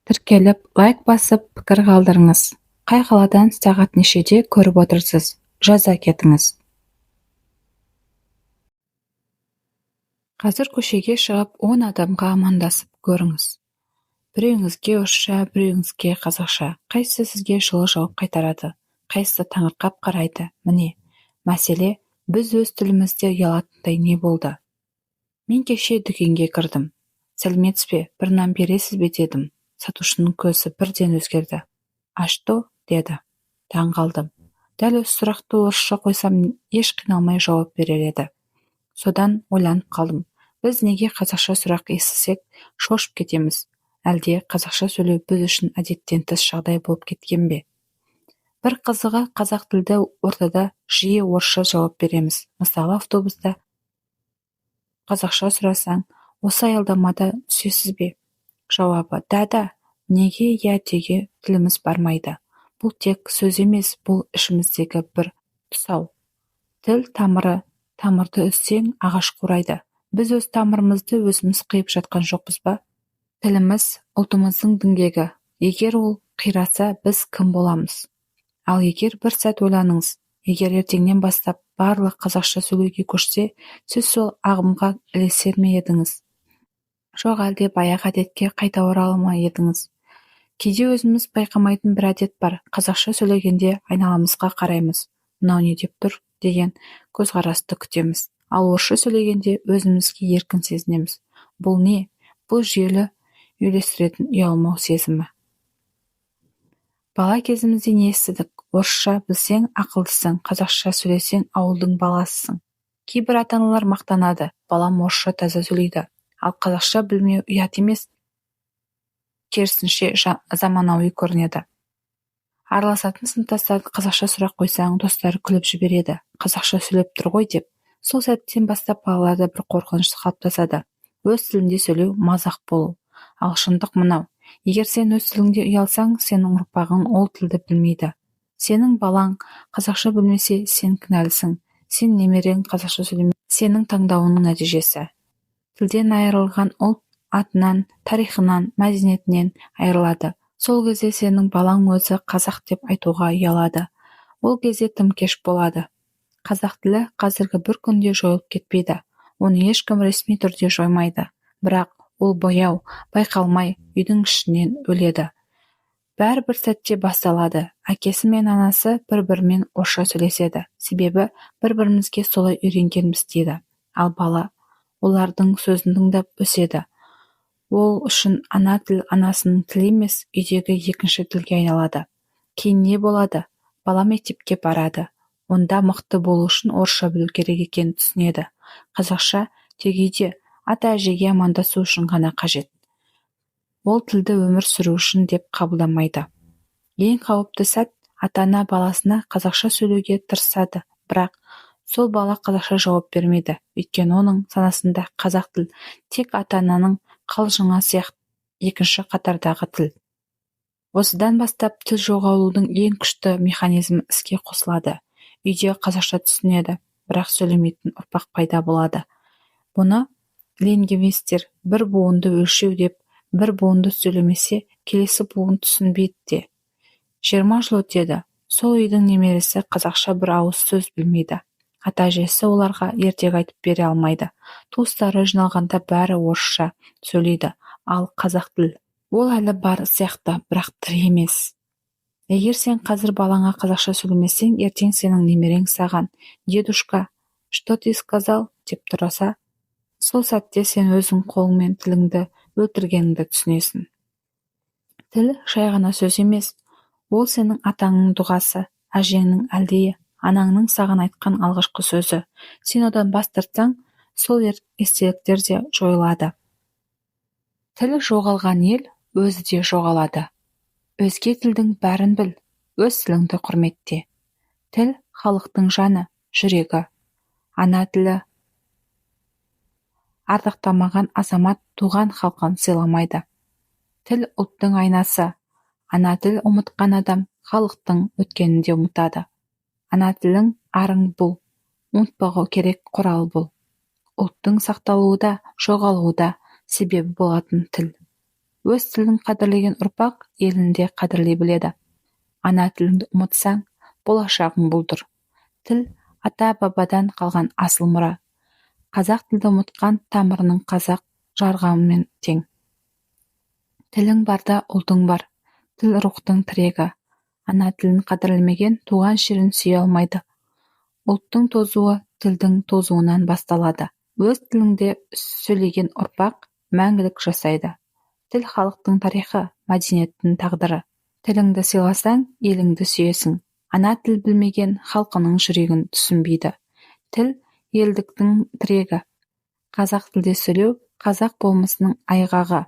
Тіркеліп, лайк басып, пікір қалдырыңыз. Қай қаладан, сағат нешеде көріп отырсыз? Жаза кетіңіз. Қазір көшеге шығып, 10 адамға амандасып көріңіз. Біреуіңізге орысша, біреуіңізге қазақша. Қайсысы сізге жылы жауап қайтарады, қайсысы таңырқап қарайды? Міне, мәселе: біз өз тілімізде ұялатындай не болды? Мен кеше дүкенге кірдім. «Сәлеметсіз бе, бір нан бересіз бе?» – дедім. Сатушының көзі бірден өзгерді. «А что?» – деді. Таң қалдым. Дәл осы сұрақты орысша қойсам, еш қиналмай жауап берер еді. Содан ойланып қалдым: біз неге қазақша сұрақ естісек, шошып кетеміз? Әлде қазақша сөйлеу біз үшін әдеттен тыс жағдай болып кеткен бе? Бір қызығы, қазақ тілді ортада жиі орысша жауап береміз. Мысалы, автобуста қазақша сұрасаң: «Осы аялдамада түсесіз бе?» Жауабы: «Да-да». Неге «иә» деуге тіліміз бармайды? Бұл тек сөз емес, бұл ішіміздегі бір тұсау. Тіл – тамыры. Тамырды үзсең, ағаш қурайды. Біз өз тамырымызды өзіміз қиып жатқан жоқпыз ба? Тіліміз – ұлтымыздың діңгегі. Егер ол қираса, біз кім боламыз? Ал егер бір сәт ойланыңыз: егер ертеңнен бастап барлығы қазақша сөйлеуге көшсе, сіз сол ағымға ілесер ме едіңіз, жоқ әлде баяғы әдетке қайта оралар ма едіңіз? Кейде өзіміз байқамайтын бір әдет бар: қазақша сөйлегенде айналамызға қараймыз, «мынау не деп тұр» деген көзқарасты күтеміз. Ал орысша сөйлегенде өзімізге еркін сезінеміз. Бұл не? Бұл жүйелі үйлестіретін ұялмау сезімі. Бала кезімізде не естідік? Орысша білсең, ақылдысың, қазақша сөйлесең, ауылдың баласысың. Кейбір ата-аналар мақтанады: «Балам орысша таза сөйлейді». Ал қазақша білмеу ұят емес, керісінше, заманауи көрінеді. Араласатын сыныптастары қазақша сұрақ қойсаң, достары күліп жібереді, «қазақша сөйлеп тұр ғой» деп. Сол сәттен бастап балаларда бір қорқыныш қалыптасады: өз тілінде сөйлеу мазақ болу. Ал шындық мынау: егер сен өз тіліңде ұялсаң, сенің ұрпағың ол тілді білмейді. Сенің балаң қазақша білмесе, сен кінәлісің. Сен немерең қазақша сөйлемесе, сенің таңдауыңның нәтижесі. Тілден айырылған ұлт атынан, тарихынан, мәдениетінен айырылады. Сол кезде сенің балаң өзі қазақ деп айтуға ұялады. Ол кезде тым кеш болады. Қазақ тілі қазіргі бір күнде жойылып кетпейді. Оны ешкім ресми түрде жоймайды. Бірақ ол баяу, байқалмай, үйдің ішінен өледі. Бәрі бір сәтте басталады: әкесі мен анасы бір-бірімен орысша сөйлеседі. Себебі бір-бірімізге солай үйренгенбіз дейді. Ал бала олардың сөзін тыңдап өседі. Ол үшін ана тіл анасының тілі емес, үйдегі екінші тілге айналады. Кейін не болады? Бала мектепке барады. Онда мықты болу үшін орысша білу керек екенін түсінеді. Қазақша тек үйде, ата-әжеге амандасу үшін ғана қажет. Ол тілді өмір сүру үшін деп қабылдамайды. Ең қауіпті сәт: ата-ана баласына қазақша сөйлеуге тырысады, бірақ сол бала қазақша жауап бермейді. Өйткені оның санасында қазақ тіл тек ата-ананың қалжыңы сияқты екінші қатардағы тіл. Осыдан бастап тіл жоғалудың ең күшті механизмі іске қосылады. Үйде қазақша түсінеді, бірақ сөйлемейтін ұрпақ пайда болады. Бұны лингвистер бір буынды өлшеу деп. Бір буынды сөйлемесе, келесі буын түсінбейді де. 20 жыл өтеді. Сол үйдің немересі қазақша бір ауыз сөз білмейді. Ата-әжесі оларға ертегі айтып бере алмайды. Туыстары жиналғанда бәрі орысша сөйлейді. Ал қазақ тіл? Ол әлі бар сияқты, бірақ тірі емес. Егер сен қазір балаңа қазақша сөйлемесең, ертең сенің немерең саған «Дедушка, что ты сказал?» деп сұраса, сол сәтте сен өзің қолыңмен тіліңді өлтіргеніңді түсінесің. Тіл – жай ғана сөз емес. Ол сенің атаңның дұғасы, әжеңнің әлдиі, анаңның саған айтқан алғашқы сөзі. Сен одан бас тартсаң, сол естеліктер де жойылады. Тіл жоғалған ел өзі де жоғалады. Өзге тілдің бәрін біл, өз тіліңді құрметте. Тіл – халықтың жаны, жүрегі. Ана тілі ардақтамаған азамат туған халқын сыйламайды. Тіл – ұлттың айнасы. Ана тіл ұмытқан адам халықтың өткенін де ұмытады. Ана тілің – арың бұл, ұмытпау керек құрал бұл. Ұлттың сақталуы да, жоғалуы да себебі болатын тіл. Өз тілін қадірлеген ұрпақ елін де қадірлей біледі. Ана тіліңді ұмытсаң, болашағың бұлдыр. Тіл ата-бабадан қалған асыл мұра. Қазақ тілді ұмытқан тамырының қазық жарғанымен тең. Тілің барда ұлтың бар. Тіл рухтың тірегі. Ана тілін қадірлемеген туған жерін сүйе алмайды. Ұлттың тозуы тілдің тозуынан басталады. Өз тілінде сөйлеген ұрпақ мәңгілік жасайды. Тіл халықтың тарихы, мәдениеттің тағдыры. Тіліңді сыйласаң, еліңді сүйесің. Ана тіл білмеген халқының жүрегін түсінбейді. Тіл елдіктің тірегі. Қазақ тілде сөйлеу қазақ болмысының айғағы.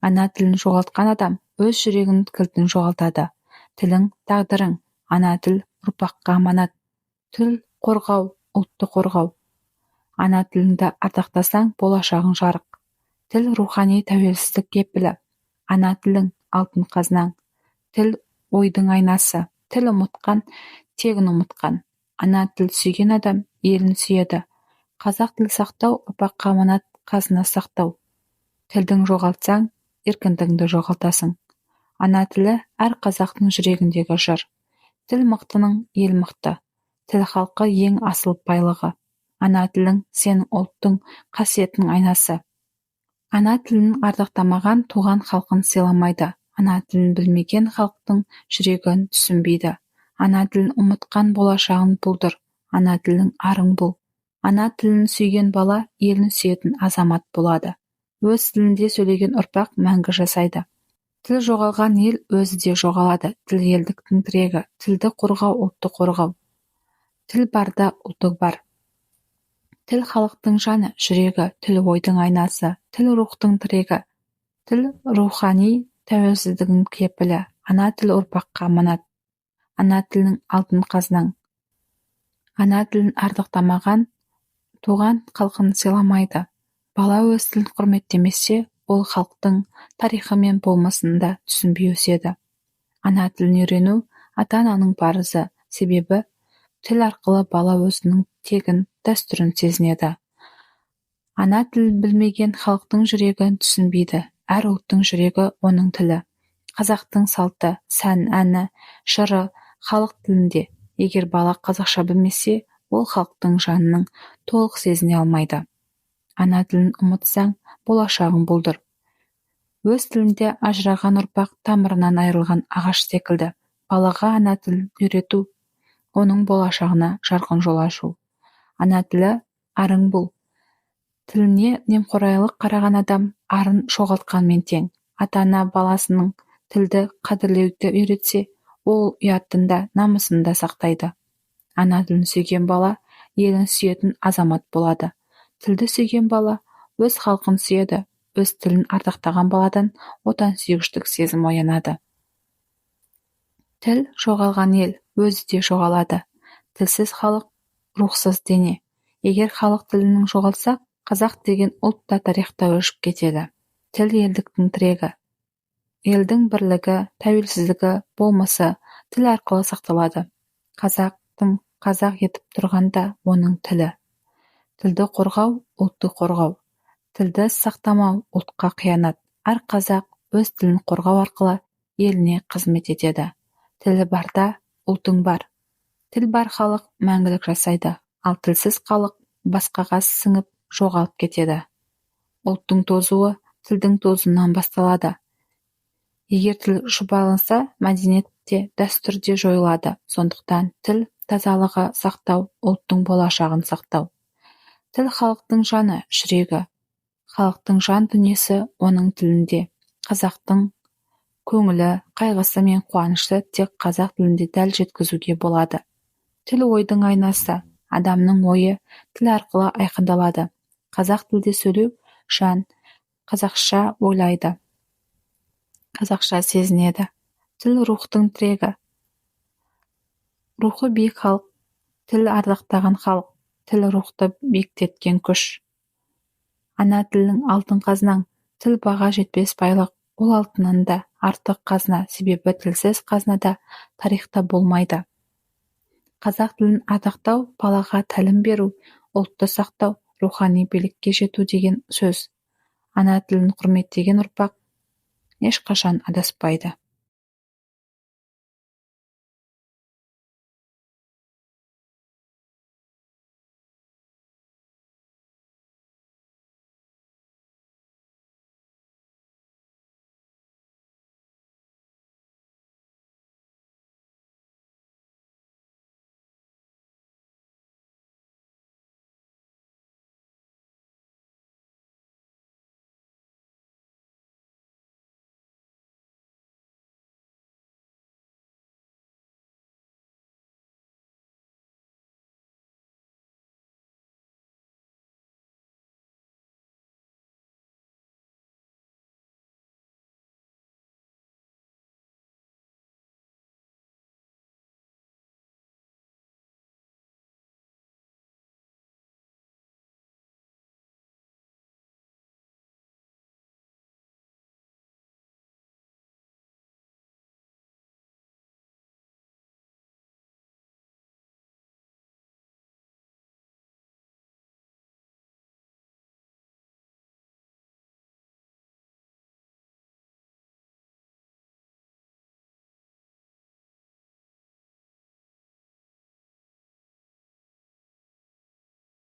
Ана тілін жоғалтқан адам өз жүрегінің кілтін жоғалтады. Тілің тағдырың, ана тіл ұрпаққа аманат. Тіл қорғау, ұлтты қорғау. Ана тіліңді ардақтасаң, болашағың жарық. Тіл рухани тәуелсіздік кепілі. Ана тілің алтын қазынаң. Тіл ойдың айнасы. Тіл ұмытқан тегін ұмытқан. Ана тіл сүйген адам елін сүйеді. Қазақ тіл сақтау ұрпаққа аманат қазына сақтау. Тілдің жоғалтсаң, еркіндігіңді жоғалтасың. Ана тілі әр қазақтың жүрегіндегі жыр. Тіл мықтының ел мықты. Тіл халқы ең асыл байлығы. Ана тілің сенің ұлттың қасиетінің айнасы. Ана тілін ардақтамаған туған халқын сыйламайды. Ана тілін білмеген халықтың жүрегін түсінбейді. Ана тілін ұмытқан болашағын бұлдыр. Ана тілің арың бол. Ана тілін сүйген бала елін сүйетін азамат болады. Өз тілінде сөйлеген ұрпақ мәңгі жасайды. Тіл жоғалған ел өзі де жоғалады. Тіл елдіктің тірегі. Тілді қорғау ұлтты қорғау. Тіл барда ұлты бар. Тіл халықтың жаны, жүрегі, тіл ойдың айнасы, тіл рухтың тірегі. Тіл рухани тәуелсіздігінің кепілі. Ана тіл ұрпаққа аманат. Ана тілің алтын қазынаң. Ана тілін ардақтамаған туған халқын сыйламайды. Бала өз тілін құрметтемесе, ол халықтың тарихы мен болмысын да түсінбей өседі. Ана тілін үйрену ата-ананың парызы, себебі тіл арқылы бала өзінің тегін, дәстүрін сезінеді. Ана тілін білмеген халықтың жүрегін түсінбейді. Әр ұлттың жүрегі оның тілі. Қазақтың салты, сән, әні, жыры халық тілінде. Егер бала қазақша білмесе, ол халықтың жанының толық сезіне алмайды. Ана тілін ұмытсаң, болашағың бұлдыр. Өз тілінде ажыраған ұрпақ тамырынан айырылған ағаш секілді. Балаға ана тілін үйрету, оның болашағына жарқын жол ашу. Ана тілі арың бол. Тіліне немқұрайлы қараған адам арын жоғалтқанмен тең. Ата-ана баласының тілді қадірлеуді үйретсе, ол ұятын да, намысын да сақтайды. Ана тілін сүйген бала елін сүйетін азамат болады. Тілді сүйген бала өз халқын сүйеді. Өз тілін ардақтаған баладан отансүйгіштік сезім оянады. Тіл жоғалған ел өзі де жоғалады. Тілсіз халық рухсыз дене. Егер халық тілін жоғалтса, қазақ деген ұлт та тарихта өшіп кетеді. Тіл елдіктің тірегі. Елдің бірлігі, тәуелсіздігі, болмысы тіл арқылы сақталады. Қазақтың қазақ етіп тұрған да оның тілі. Тілді қорғау ұлтты қорғау. Тілді сақтамау ұлтқа қиянат. Әр қазақ өз тілін қорғау арқылы еліне қызмет етеді. Тілі барда ұлтың бар. Тіл бар халық мәңгілік жасайды, ал тілсіз халық басқаға сіңіп жоғалып кетеді. Ұлттың тозуы тілдің тозуынан басталады. Егер тіл шұбаланса, мәдениет те, дәстүр де жойылады. Сондықтан тіл тазалығы сақтау ұлттың болашағын сақтау. Тіл халықтың жаны, жүрегі. Халықтың жан дүниесі оның тілінде. Қазақтың көңілі, қайғысы мен қуанышы тек қазақ тілінде дәл жеткізуге болады. Тіл ойдың айнасы. Адамның ойы тіл арқылы айқындалады. Қазақ тілде сөйлеу жан қазақша ойлайды, қазақша сезінеді. Тіл рухтың тірегі. Рухы биік халық, тіл ардақтаған халық, тіл рухты биіктеткен күш. Ана тілің алтын қазынаң, тіл баға жетпес байлық, ол алтыннан да артық қазына, себебі тілсіз қазынада тарихта болмайды. Қазақ тілін ардақтау, балаға тәлім беру, ұлтты сақтау, рухани билікке жету деген сөз. Ана тілін құрметтеген ұрпақ Ешқашан адаспайды.